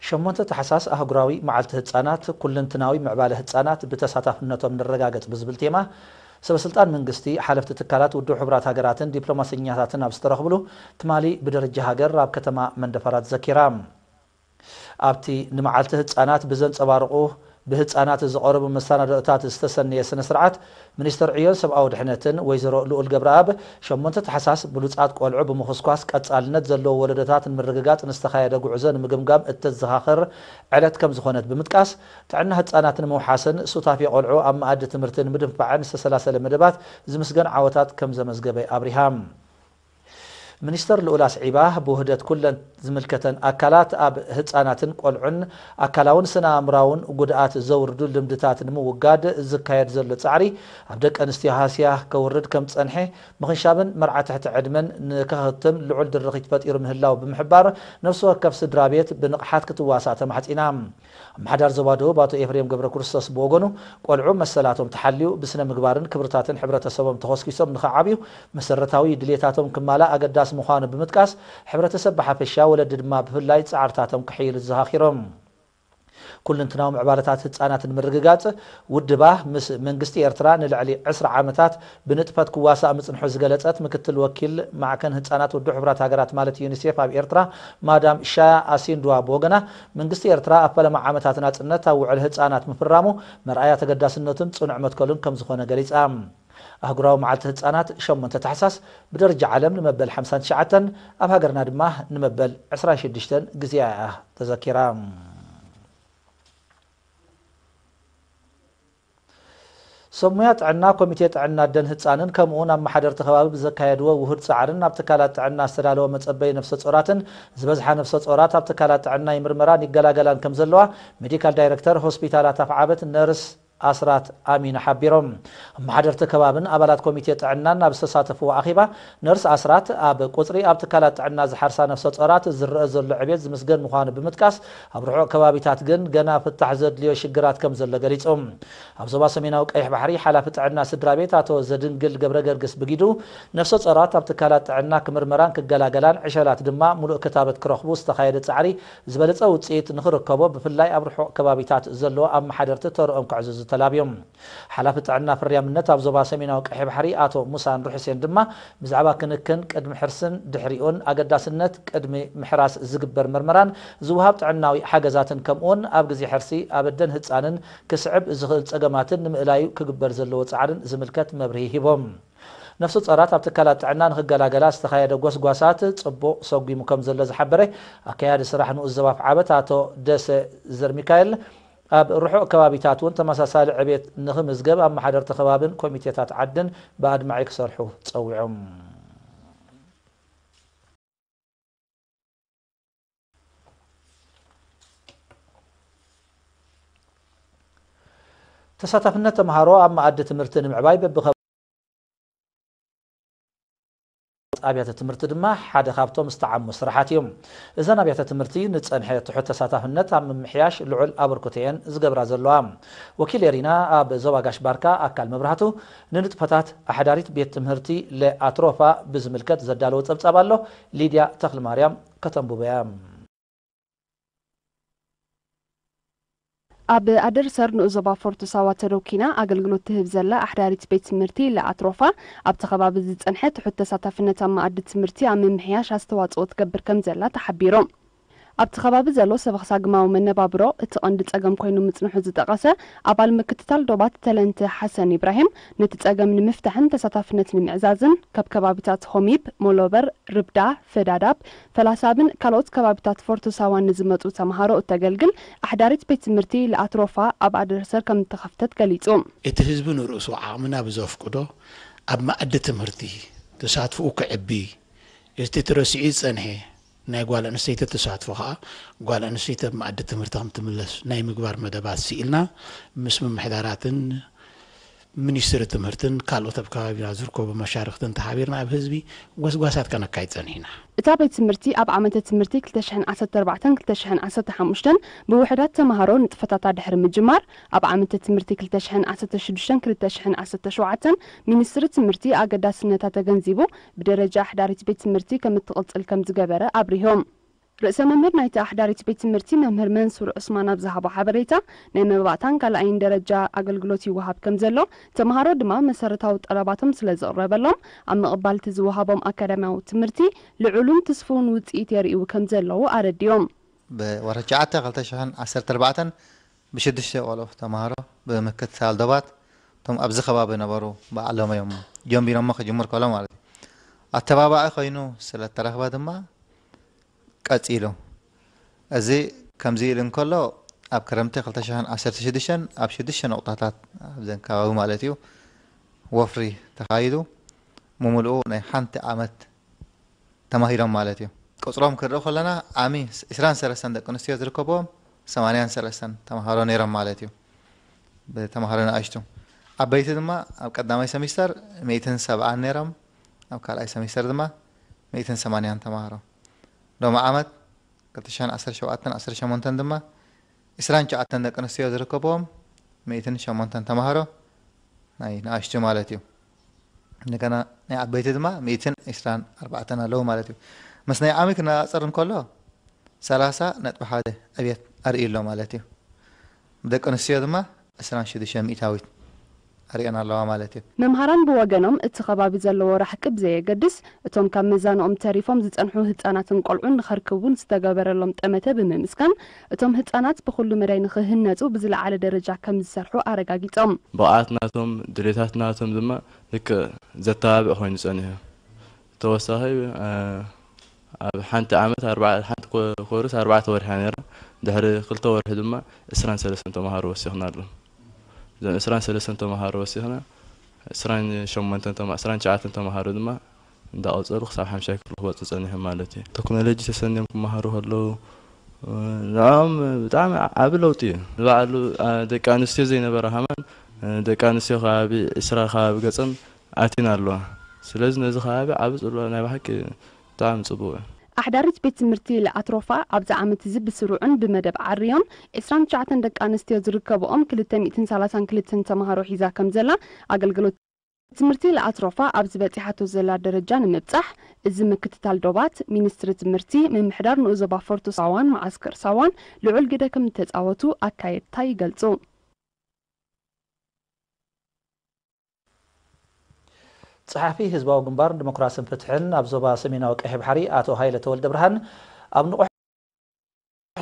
ሸሞንተ ታሕሳስ ኣህጉራዊ መዓልቲ ህጻናት፣ ኩልንትናዊ ምዕባለ ህጻናት ብተሳታፍነቶም ንረጋገጽ ብዝብል ቴማ፣ ሰበ ስልጣን መንግስቲ፣ ሓለፍቲ ትካላት ውድብ ሕቡራት ሃገራትን ዲፕሎማሰኛታትን ኣብ ዝተረኽብሉ፣ ትማሊ ብደረጃ ሃገር ኣብ ከተማ መንደፈራ ተዘኪራ። ኣብቲ ንመዓልቲ ህጻናት ብዘንጸባርቑ ብህጻናት ዝቐረቡ መሰናድኦታት ዝተሰነየ ስነ ስርዓት፣ ሚኒስተር ዕዮን ሰብኣዊ ድሕነትን ወይዘሮ ልኡል ገብረኣብ፣ ሸሞንተ ታሕሳስ ብሉጻት ቆልዑ ብምኹስኳስ ቀጻልነት ዘለዎ ወለዶታት ንምርግጋጽ ንዝተኻየደ ጉዕዞ ንምግምጋም እተዘኻኽር ዕለት ከም ዝኾነት ብምጥቃስ፣ ጥዕና ህጻናት ንምውሓስን ሱታፌ ቆልዑ ኣብ መኣዲ ትምህርቲ ንምድንፋዕን ዝተሰላሰለ መደባት ዝምስገን ዓወታት ከም ዘመዝገበ ኣብሪሃ። ሚኒስተር ልኡል ኣስዒባ፣ ብውህደት ኩለን ዝምልከተን ኣካላት ኣብ ህጻናትን ቆልዑን ኣካላውን ስነ ኣእምራውን ጉድኣት ዘውርዱ ልምድታት ንምውጋድ ዝካየድ ዘሎ ጻዕሪ ኣብ ደቂ ኣንስትዮ ሃስያ ከውርድ ከም ዝጸንሐ ምኽንሻብን መርዓ ትሕቲ ዕድመን ንከኸትም ልዑል ድርኺት ፈጢሩ ምህላው ብምሕባር፣ ነፍሲ ወከፍ ስድራ ቤት ብንቕሓት ክትዋሳእ ተማሕጺና። ኣመሓዳሪ ዞባ ደቡብ ኣቶ ኤፍሬም ገብረ ክርስቶስ ብወገኑ፣ ቆልዑ መሰላቶም ተሓልዩ ብስነ ምግባርን ክብርታትን ሕብረተሰቦም ተኾስኪሶም ንኽዓብዩ መሰረታዊ ድሌታቶም ክማላእ ኣገዳሲ ምዃኑ ብምጥቃስ፣ ሕብረተሰብ ብሓፈሻ ወለዲ ድማ ብፍላይ ጻዕርታቶም ክሕይል ዘኻኺሮም። ኩልንትናዊ ምዕባለታት ህጻናት ንምርግጋጽ ውድባ ምስ መንግስቲ ኤርትራ ንልዕሊ ዕስራ ዓመታት ብንጥፈት ክዋሳእ ምጽንሑ ዝገለጸት ምክትል ወኪል ማዕከን ህጻናት ውድብ ሕቡራት ሃገራት ማለት ዩኒሴፍ ኣብ ኤርትራ ማዳም ሻያ ኣሲንድዋ ብወገና፣ መንግስቲ ኤርትራ ኣብ ፈለማ ዓመታት ናጽነት ኣብ ውዕል ህጻናት ምፍራሙ መርኣያ ተገዳስነቱን ጽኑዕ መትከሉን ከም ዝኾነ ገሊጻ። ኣህጉራዊ መዓልቲ ህጻናት ሸሞንተ ታሕሳስ ብደረጃ ዓለም ንመበል ሓምሳን ትሽዓተን፣ ኣብ ሃገርና ድማ ንመበል ዕስራን ሽዱሽተን ግዜኣ እያ ተዘኪራ። ሰብ ሞያ ጥዕና ኮሚቴ ጥዕና ኣደን ህጻንን ከምኡውን ኣመሓደርቲ ከባቢ ብዘካየድዎ ውሁድ ጻዕርን ኣብ ትካላት ጥዕና ዝተዳለወ መጸበይ ነፍሰ ጾራትን ዝበዝሓ ነፍሰ ጾራት ኣብ ትካላት ጥዕና ይምርመራን ይገላገላን ከም ዘለዋ ሜዲካል ዳይሬክተር ሆስፒታላት ኣፍዓበት ነርስ ኣስራት ኣሚን ሓቢሮም። ኣመሓደርቲ ከባብን ኣባላት ኮሚቴ ጥዕናን ኣብ ዝተሳተፍዎ ኣኼባ፣ ነርስ ኣስራት ኣብ ቁጽሪ ኣብ ትካላት ጥዕና ዝሓርሳ ነፍሰ ጾራት ዝረአ ዘሎ ዕቤት ዝምስገን ምዃኑ ብምጥቃስ፣ ኣብ ርሑቕ ከባቢታት ግን ገና ፍታሕ ዘድልዮ ሽግራት ከም ዘሎ ገሊጾም። ኣብ ዞባ ሰሜናዊ ቀይሕ ባሕሪ ሓላፊ ጥዕና ስድራ ቤት ኣቶ ዘድንግል ገብረ ገርግስ ብጊዱ፣ ነፍሰ ጾራት ኣብ ትካላት ጥዕና ክምርመራን ክገላገላን ዕሸላት ድማ ሙሉእ ክታበት ክረኽቡ ዝተኻየደ ጻዕሪ ዝበለጸ ውጽኢት ንኽርከቦ ብፍላይ ኣብ ርሑቕ ከባቢታት ዘለዉ ኣመሓደርቲ ተርኦም ከዕዝዙ ተላብዮም። ሓላፊ ጥዕና ፍርያምነት ኣብ ዞባ ሰሜናዊ ቀይሕ ባሕሪ ኣቶ ሙሳ ኑር ሕሴን ድማ ብዛዕባ ክንክን ቅድሚ ሕርስን ድሕሪኡን ኣገዳስነት ቅድሚ ምሕራስ ዝግበር መርመራን ዝወሃብ ጥዕናዊ ሓገዛትን ከምኡውን ኣብ ግዜ ሕርሲ ኣብ ኣደን ህጻንን ክስዕብ ዝኽእል ጸገማትን ንምእላዩ ክግበር ዘለዎ ጻዕርን ዝምልከት መብርሂ ሂቦም። ነፍሰ ጾራት ኣብ ትካላት ጥዕና ንኽገላገላ ዝተኻየደ ጎስጓሳት ጽቡቕ ሰጒሙ ከም ዘሎ ዝሓበረ ኣካያዲ ስራሕ ንኡስ ዞባ ኣፍዓበት ኣቶ ደሰ ዘርሚካኤል፣ ኣብ ርሑቕ ከባቢታት እውን ተመሳሳሊ ዕቤት ንኽምዝገብ ኣመሓደርቲ ከባብን ኮሚቴታት ዓድን ብኣድማዒ ክሰርሑ ጸዊዖም። ተሳታፍነት ተምሃሮ ኣብ መኣዲ ትምህርቲ ንምዕባይ በብኸ ኣብያተ ትምህርቲ ድማ ሓደ ካብቶም ዝተዓሙ ስራሓት እዮም። እዘን ኣብያተ ትምህርቲ ንጸንሐ ትሑት ተሳታፍነት ኣብ ምምሕያሽ ልዑል ኣበርክቶ እየን ዝገብራ ዘለዋ። ወኪል ኤሪና ኣብ ዞባ ጋሽ ባርካ ኣካል መብራህቱ ንንጥፈታት ኣሕዳሪት ቤት ትምህርቲ ለኣትሮፋ ብዝምልከት ዘዳለዎ ጸብጻብ ኣሎ። ሊድያ ተኽልማርያም ከተንብቦ እያ። ኣብ ኣደርሰር ንኡስ ዞባ ፎርቶ ሳዋ ተደውኪና ኣገልግሎት ትህብ ዘላ ኣሕዳሪት ቤት ትምህርቲ ለኣትሮፋ፣ ኣብቲ ከባቢ ዝጸንሐ ትሑት ተሳታፍነት ኣብ መኣዲ ትምህርቲ ኣብ ምምሕያሽ ኣስተዋጽኦ ትገብር ከም ዘላ ተሓቢሩ። ኣብቲ ከባቢ ዘሎ ሰበኽሳግማዊ መነባብሮ እቲ ቀንዲ ጸገም ኮይኑ ምጽንሑ ዝጠቐሰ ኣባል ምክትታል ዶባት ተለንተ ሓሰን ኢብራሂም፣ ነቲ ጸገም ንምፍታሕን ተሳታፍነት ንምዕዛዝን፣ ካብ ከባቢታት ሆሚብ፣ ሞሎበር፣ ርብዳ፣ ፈዳዳብ፣ ፈላሳብን ካልኦት ከባቢታት ፎርቶ ሳዋን ንዝመጹ ተምሃሮ እተገልግል ኣሕዳሪት ቤት ትምህርቲ ለኣትሮፋ ኣብ ኣደርሰር ከም እተኸፍተት ገሊጹ። እቲ ህዝቢ ንርእሱ ዓቕምና ብዘፍቅዶ ኣብ መኣዲ ትምህርቲ ተሳትፎኡ ከዕቢ፣ እቲ ተረሲዑ ዝጸንሐ ናይ ጓል ኣንስተይቲ ተሳትፎ ከኣ ጓል ኣንስተይቲ ኣብ መኣዲ ትምህርቲ ከም ትምለስ ናይ ምግባር መደባት ስኢልና ምስ ምምሕዳራትን ሚኒስትሪ ትምህርትን ካልኦት ኣብ ከባቢና ዝርከቡ መሻርኽትን ተሓቢርና ኣብ ህዝቢ ጎስጓሳት ከነካይድ ጸኒሕና። እታ ቤት ትምህርቲ ኣብ ዓመተ ትምህርቲ ክልተ ሽሕን ዓሰርተ ኣርባዕተን ክልተ ሽሕን ዓሰርተ ሓሙሽተን ብውሑዳት ተምሃሮ ንጥፈታታ ድሕሪ ምጅማር፣ ኣብ ዓመተ ትምህርቲ ክልተ ሽሕን ዓሰርተ ሽዱሽተን ክልተ ሽሕን ዓሰርተ ሸውዓተን ሚኒስትሪ ትምህርቲ ኣገዳስነታ ተገንዚቡ ብደረጃ ኣሕዳሪት ቤት ትምህርቲ ከም እትቕጽል ከም ዝገበረ ኣብሪሆም። ርእሰ መምህር ናይቲ ኣሕዳሪት ቤት ትምህርቲ መምህር መንሱር ዑስማን ኣብ ዝሃቦ ሓበሬታ፣ ናይ መባእታን ካልኣይን ደረጃ ኣገልግሎት ይወሃብ ከም ዘሎ፣ ተምሃሮ ድማ መሰረታዊ ጠለባቶም ስለ ዝቕረበሎም፣ ኣብ ምቕባል እቲ ዝወሃቦም ኣካዳሚያዊ ትምህርቲ ልዑልን ትስፉውን ውፅኢት የርእዩ ከም ዘለዉ ኣረዲኦም። ብወርሒ ትሽዓተ ክልተ ሽሕን ዓሰርተ ኣርባዕተን ብሽዱሽተ ቆልዑ ተምሃሮ ብምክትታል ዶባት እቶም ኣብዚ ከባቢ ነበሩ ባዕሎም እዮም ጀምቢሮሞ ክጅምር ከሎ ማለት እዩ። ኣተባባዒ ኮይኑ ስለ እተረኽበ ድማ ቀጺሉ። እዚ ከምዚ ኢሉ እንከሎ ኣብ ክረምቲ ክልተ ሽሕን ዓሰርተ ሽዱሽተን ኣብ ሽዱሽተ ነቑጣታት ኣብዘን ከባቢ ማለት እዩ ወፍሪ ተኻይዱ። ምምልኡ ናይ ሓንቲ ዓመት ተማሂሮም ማለት እዩ። ቁጽሮም ክንርኢ ከለና ዓሚ ዒስራን ሰለስተን ደቂ ኣንስትዮ ዝርከብዎም ሰማንያን ሰለስተን ተምሃሮ ነይሮም ማለት እዩ። ብተምሃሮ ንኣሽቱ። ዓበይቲ ድማ ኣብ ቀዳማይ ሰሚስተር ሚእትን ሰብዓን ነይሮም፣ ኣብ ካልኣይ ሰሚስተር ድማ ሚእትን ሰማንያን ተምሃሮ። ሎሚ ዓመት ክልተ ሽሕን ዓሰርተ ሸውዓተን ዓሰርተ ሸሞንተን ድማ ዒስራን ትሽዓተን ደቂ ኣንስትዮ ዝርከብዎም ሚእትን ሸሞንተን ተምሃሮ ናይ ንኣሽቱ ማለት እዩ። እንደገና ናይ ዓበይቲ ድማ ሚእትን ዒስራን ኣርባዕተን ኣለዉ ማለት እዩ። ምስ ናይ ዓሚ ክነጻጸር እንከሎ ሰላሳ ነጥቢ ሓደ ዕብየት ኣርእዩ ኣሎ ማለት እዩ። ብደቂ ኣንስትዮ ድማ ዕስራን ሽዱሽተ ሚእታዊት ኣርእየን ኣለዋ ማለት እዩ። መምሃራን ብወገኖም እቲ ከባቢ ዘለዎ ራሕቂ ብዘየገድስ እቶም ካብ መዛንኦም ተሪፎም ዝጸንሑ ህጻናትን ቆልዑን ንኸርክቡን ዝተገበረሎም ጠመተ ብምምስጋን እቶም ህጻናት ብኹሉ መዳይ ንኽህነጹ ብዝለዓለ ደረጃ ከም ዝሰርሑ ኣረጋጊጾም። ብቕዓት ናቶም ድሌታት ናቶም ድማ ልክዕ ዘተባብዕ ኮይኑ ጸኒሑ። ተወሳኺ ኣብ ሓንቲ ዓመት ሓንቲ ኮርስ ኣርባዕተ ወርሒ እያ ነይራ። ድሕሪ ክልተ ወርሒ ድማ ዕስራን ሰለስተን ተምሃሮ ወሲኽና ኣሎ። እዞም ዕስራን ሰለስተን ተምሃሮ ወሲኽና ዕስራን ሸሞንተን ዕስራን ትሽዓተን ተምሃሮ ድማ እንዳቐጸሉ ክሳብ ሓምሻይ ክፍሊ ክወፁ ጸኒሖም ማለት እዩ። ቴክኖሎጂ ተሰንዮም ክመሃሩ ከለዉ ንዕኦም ብጣዕሚ ዓቢ ለውጢ እዩ። ንባዕሉ ደቂ ኣንስትዮ ዘይነበረ ከማን ደቂ ኣንስትዮ ከባቢ ዕስራ ከባቢ ገጸን ኣቲና ኣለዋ። ስለዚ ነዚ ከባቢ ዓቢ ጽልዋ ናይ ብሓቂ ብጣዕሚ ጽቡቕ እዩ። ኣሕዳሪት ቤት ትምህርቲ ለኣትሮፋ ኣብዚ ዓመት እዚ ብስሩዕን ብመደብ ዓርዮም ዕስራን ትሽዓተን ደቂ ኣንስትዮ ዝርከብኦም ክልተ ሚእትን ሰላሳን ክልተን ተምሃሮ ሒዛ ከም ዘላ ኣገልግሎት ትምህርቲ ለኣትሮፋ ኣብዚ በጺሓቶ ዘላ ደረጃ ንምብጻሕ እዚ ምክትታል ዶባት ሚኒስትሪ ትምህርቲ ምምሕዳር ንኡስ ዞባ ፎርቶ ሳዋን መዓስከር ሳዋን ልዑል ግደ ከም እተጻወቱ ኣካየድታ ይገልጹ። ጸሓፊ ህዝባዊ ግንባር ንዲሞክራስን ፍትሕን ኣብ ዞባ ሰሜናዊ ቀይሕ ባሕሪ ኣቶ ሃይለ ተወልደ ብርሃን ኣብ ንቑሕ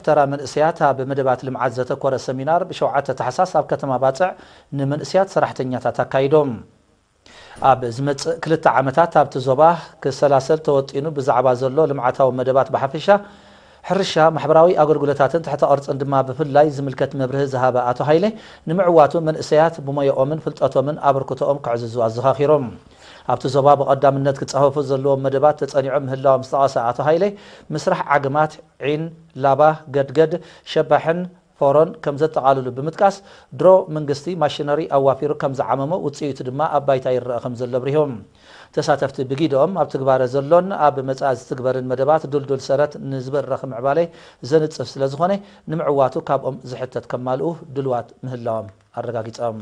ተራ መንእሰያት ኣብ መደባት ልምዓት ዘተኮረ ሰሚናር ብሸውዓተ ታሕሳስ ኣብ ከተማ ባጽዕ ንመንእሰያት ሰራሕተኛታት ኣካይዶም። ኣብ ዝመጽእ ክልተ ዓመታት ኣብቲ ዞባ ክሰላሰል ተወጢኑ ብዛዕባ ዘሎ ልምዓታዊ መደባት ብሓፈሻ ሕርሻ፣ ማሕበራዊ ኣገልግሎታትን ትሕተ ቅርጽን ድማ ብፍላይ ዝምልከት መብርሂ ዝሃበ ኣቶ ሃይለ፣ ንምዕዋቱ መንእሰያት ብሞያኦምን ፍልጠቶምን ኣበርክቶኦም ከዕዝዙ ኣዘኻኺሮም። ኣብቲ ዞባ ብቐዳምነት ክጻፈፉ ዘለዎም መደባት ተጸኒዖም ምህላዎም ዝጠቐሰ ኣቶ ሃይለ፣ ምስራሕ ዓግማት፣ ዒን፣ ላባ፣ ገድገድ፣ ሸባሕን ፎሮን ከም ዘጠቓልሉ ብምጥቃስ፣ ድሮ መንግስቲ ማሽነሪ ኣዋፊሩ ከም ዝዓመሞ ውጽኢቱ ድማ ኣብ ባይታ ይረኣ ከም ዘሎ ኣብሪሆም። ተሳተፍቲ ብጊደኦም ኣብ ትግባረ ዘሎን ኣብ መጻኢ ዝትግበርን መደባት ድልዱል ሰረት ንዝበረኽ ምዕባለ ዘንጽፍ ስለ ዝኾነ ንምዕዋቱ ካብኦም ዝሕተት ከማልኡ ድልዋት ምህላዎም ኣረጋጊጾም።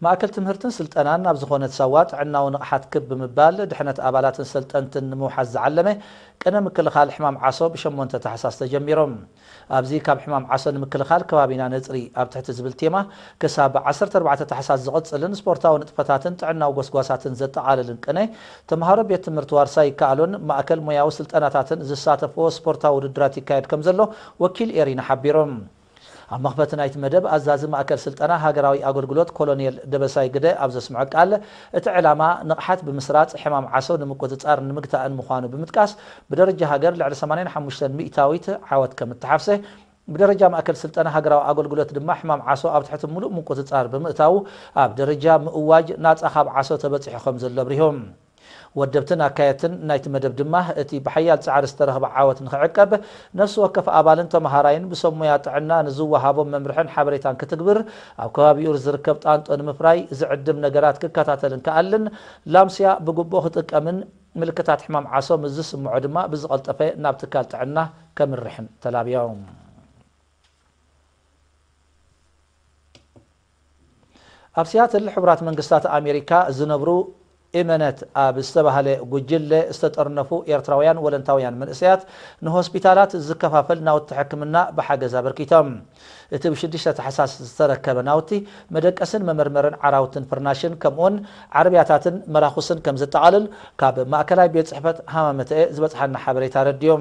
ማእከል ትምህርትን ስልጠናን ኣብ ዝኾነት ሳዋ ጥዕናዊ ንቕሓት ክብ ብምባል ድሕነት ኣባላትን ሰልጠንትን ንምውሓስ ዝዓለመ ቅነ ምክልኻል ሕማም ዓሶ ብሸሞንተ ታሕሳስ ተጀሚሮም። ኣብዚ ካብ ሕማም ዓሶ ንምክልኻል ከባቢና ነጽሪ ኣብ ትሕቲ ዝብል ቴማ ክሳብ ዓሰርተ ኣርባዕተ ታሕሳስ ዝቕጽልን ስፖርታዊ ንጥፈታትን ጥዕናዊ ጎስጓሳትን ዘጠቓልልን ቅነ ተምሃሮ ቤት ትምህርቲ ዋርሳይ ይከኣሎን ማእከል ሞያዊ ስልጠናታትን ዝሳተፍዎ ስፖርታዊ ውድድራት ይካየድ ከም ዘሎ ወኪል ኤሪና ሓቢሮም። ኣብ መኽፈቲ ናይቲ መደብ ኣዛዚ ማእከል ስልጠና ሃገራዊ ኣገልግሎት ኮሎኔል ደበሳይ ግደ ኣብ ዘስምዖ ቃል፣ እቲ ዕላማ ንቕሓት ብምስራጽ ሕማም ዓሶ ንምቁጽጻር ንምግታእን ምዃኑ ብምጥቃስ፣ ብደረጃ ሃገር ልዕሊ ሰማንያን ሓሙሽተን ሚእታዊት ዓወት ከም እተሓፍሰ፣ ብደረጃ ማእከል ስልጠና ሃገራዊ ኣገልግሎት ድማ ሕማም ዓሶ ኣብ ትሕቲ ምሉእ ምቁጽጻር ብምእታዉ፣ ኣብ ደረጃ ምእዋጅ ናጻ ካብ ዓሶ ተበጺሑ ከም ዘሎ ኣብሪሆም። ወደብትን ኣካየድትን ናይቲ መደብ ድማ፣ እቲ ብሓያል ጻዕሪ ዝተረኽበ ዓወት ንኽዕቀብ፣ ነፍሲ ወከፍ ኣባልን ተመሃራይን ብሰብ ሞያ ጥዕና ንዝወሃቦም መምርሕን ሓበሬታን ክትግብር፣ ኣብ ከባቢኡ ዝርከብ ጣንጦ ንምፍራይ ዝዕድም ነገራት ክከታተልን ክኣልን፣ ላምስያ ብግቡእ ክጥቀምን ምልክታት ሕማም ዓሶ ምስ ዝስምዖ ድማ ብዝቐልጠፈ ናብ ትካል ጥዕና ከምርሕን ተላብዮም። ኣብ ሲያትል ሕቡራት መንግስታት ኣሜሪካ ዝነብሩ ኤመነት ኣብ ዝተባህለ ጉጅለ ዝተጠርነፉ ኤርትራውያን ወለንታውያን መንእሰያት ንሆስፒታላት ዝከፋፈል ናውቲ ሕክምና ብሓገዝ ኣበርኪቶም። እቲ ብሽዱሽተ ታሕሳስ ዝተረከበ ናውቲ መደቀስን መመርመርን ዓራውትን ፍርናሽን ከምኡውን ዓረብያታትን መራኹስን ከም ዘጠቓልል ካብ ማእከላይ ቤት ጽሕፈት ሃማመተኤ ዝበጽሓና ሓበሬታ ኣረድዩ።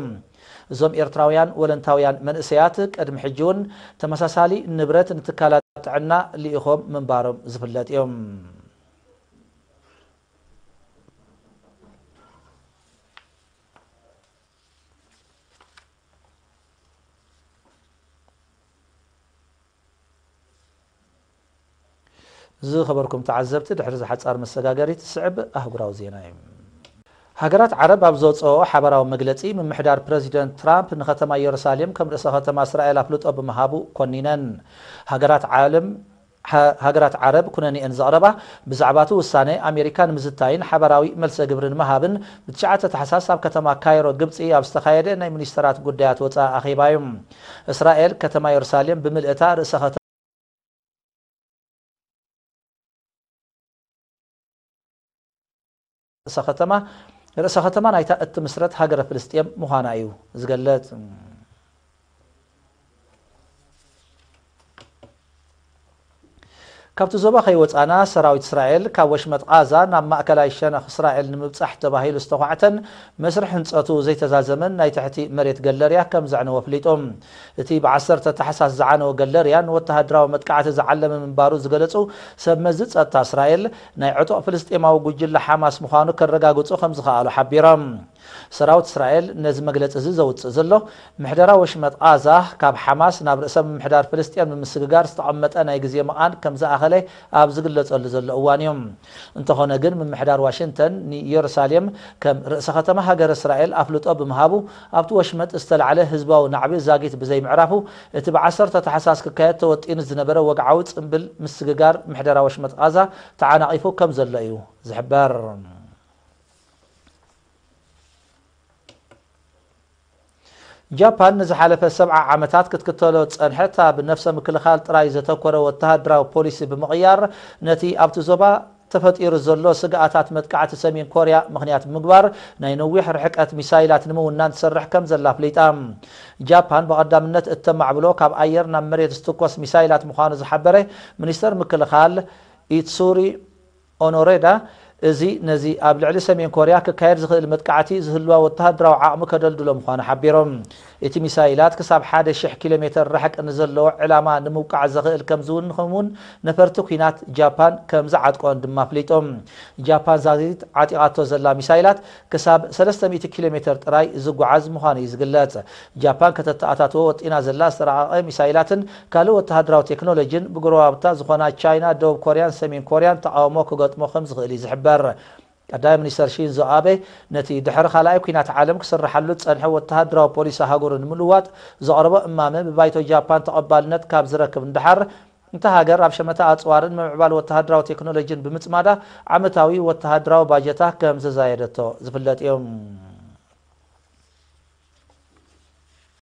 እዞም ኤርትራውያን ወለንታውያን መንእሰያት ቅድሚ ሕጂ እውን ተመሳሳሊ ንብረት ንትካላት ጥዕና ልኢኾም ምንባሮም ዝፍለጥ እዩ። ዝኸበርኩም ተዓዘብቲ፣ ድሕሪ ዝሓጻር መሰጋገሪት ዝስዕብ ኣህጉራዊ ዜና እዩ። ሃገራት ዓረብ ኣብ ዘውፅኦ ሓበራዊ መግለፂ፣ ምምሕዳር ፕረዚደንት ትራምፕ ንከተማ ኢየሩሳሌም ከም ርእሰ ከተማ እስራኤል ኣፍልጦ ብምሃቡ ኮኒነን። ሃገራት ዓለም ሃ- ሃገራት ዓረብ ኩነኔአን ዘቕረባ ብዛዕባ እቲ ውሳነ ኣሜሪካ ንምዝታይን ሓበራዊ መልሰ ግብሪ ንምሃብን ብትሽዓተ ታሕሳስ ኣብ ከተማ ካይሮ ግብፂ ኣብ ዝተኻየደ ናይ ሚኒስተራት ጉዳያት ወፃኢ ኣኼባ እዩ። እስራኤል ከተማ ኢየሩሳሌም ብምልእታ ርእሰ ከተማ ርእሰ ከተማ ርእሰ ከተማ ናይታ እትምስረት ሃገረ ፍልስጤም ምዃና እዩ ዝገልጽ። ካብቲ ዞባ ከይወጻና ሰራዊት እስራኤል ካብ ወሽመጥ ቃዛ ናብ ማእከላይ ሸነኽ እስራኤል ንምብጻሕ ተባሂሉ ዝተዃዕተን መስርሕ ህንጸቱ ዘይተዛዘመን ናይ ትሕቲ መሬት ገለርያ ከም ዘዕነወ ኣፍሊጡ። እቲ ብዓሰርተ ታሕሳስ ዝዓነወ ገለርያ ንወተሃደራዊ መጥቃዕቲ ዝዓለመ ምንባሩ ዝገለጹ ሰብ መዚ ጸጥታ እስራኤል፣ ናይ ዕጡቕ ፍልስጤማዊ ጉጅለ ሓማስ ምዃኑ ከረጋግጹ ከም ዝኸኣሉ ሓቢሮም። ሰራዊት እስራኤል ነዚ መግለጺ እዚ ዘውጽእ ዘሎ፣ ምሕደራ ወሽመጥ ቃዛ ካብ ሓማስ ናብ ርእሰ ምምሕዳር ፍልስጤም ንምስግጋር ዝተቐመጠ ናይ ግዜ መቓን ከም ዝኣኸለ ኣብ ዝግለጸሉ ዘሎ እዋን እዩ። እንተኾነ ግን ምምሕዳር ዋሽንግተን ንኢየሩሳሌም ከም ርእሰ ከተማ ሃገረ እስራኤል ኣፍልጦ ብምሃቡ ኣብቲ ወሽመጥ ዝተላዕለ ህዝባዊ ናዕቢ ዛጊት ብዘይምዕራፉ እቲ ብዓሰርተ ታሕሳስ ክካየድ ተወጢኑ ዝነበረ ወግዓዊ ጽምብል ምስግጋር ምሕደራ ወሽመጥ ቃዛ ተዓናቒፉ ከም ዘሎ እዩ ዝሕበር። ጃፓን ንዝሓለፈ ሰብዓ ዓመታት ክትክተሎ ዝጸንሐት ኣብ ነፍሰ ምክልኻል ጥራይ ዘተኮረ ወተሃደራዊ ፖሊሲ ብምቕያር፣ ነቲ ኣብቲ ዞባ ተፈጢሩ ዘሎ ስግኣታት መጥቃዕቲ ሰሜን ኮርያ ምኽንያት ብምግባር፣ ናይ ነዊሕ ርሕቀት ሚሳይላት ንምውናን ትሰርሕ ከም ዘላ ኣፍሊጣ። ጃፓን ብቐዳምነት እተማዕብሎ ካብ ኣየር ናብ መሬት ዝትኮስ ሚሳይላት ምዃኑ ዝሓበረ ሚኒስተር ምክልኻል ኢትሱሪ ኦኖሬዳ፣ እዚ ነዚ ኣብ ልዕሊ ሰሜን ኮርያ ክካየድ ዝኽእል መጥቃዕቲ ዝህልዋ ወተሃደራዊ ዓቕሚ ከደልድሎ ምዃኑ ሓቢሮም። እቲ ሚሳይላት ክሳብ ሓደ ሽሕ ኪሎ ሜተር ርሕቂ ንዘለዎ ዕላማ ንምውቃዕ ዘኽእል ከም ዝውንኹም እውን ነፈርቲ ኲናት ጃፓን ከም ዝዓጥቆን ድማ ኣፍሊጦም። ጃፓን ዛጊት ዓጢቓቶ ዘላ ሚሳይላት ክሳብ ሰለስተ ሚእቲ ኪሎ ሜተር ጥራይ ዝጓዓዝ ምዃኑ እዩ ዝግለጽ። ጃፓን ከተተኣታትዎ ወጢና ዘላ ዝተራቐቐ ሚሳይላትን ካልእ ወተሃደራዊ ቴክኖሎጂን ብጎረባብታ ዝኾና ቻይና፣ ደቡብ ኮርያን ሰሜን ኮርያን ተቓውሞ ክገጥሞ ከም ዝኽእል እዩ ዝሕበር። ቀዳማይ ሚኒስተር ሺንዞ ኣቤ ነቲ ድሕሪ ካልኣይ ኲናት ዓለም ክስርሓሉ ዝጸንሐ ወተሃደራዊ ፖሊሲ ሃገሩ ንምልዋጥ ዘቕረቦ እማመ ብባይቶ ጃፓን ተቐባልነት ካብ ዝረክብ ንደሓር፣ እታ ሃገር ኣብ ሸመታ ኣጽዋርን ምምዕባል ወተሃደራዊ ቴክኖሎጂን ብምጽማዳ ዓመታዊ ወተሃደራዊ ባጀታ ከም ዘዛየደቶ ዝፍለጥ እዩ።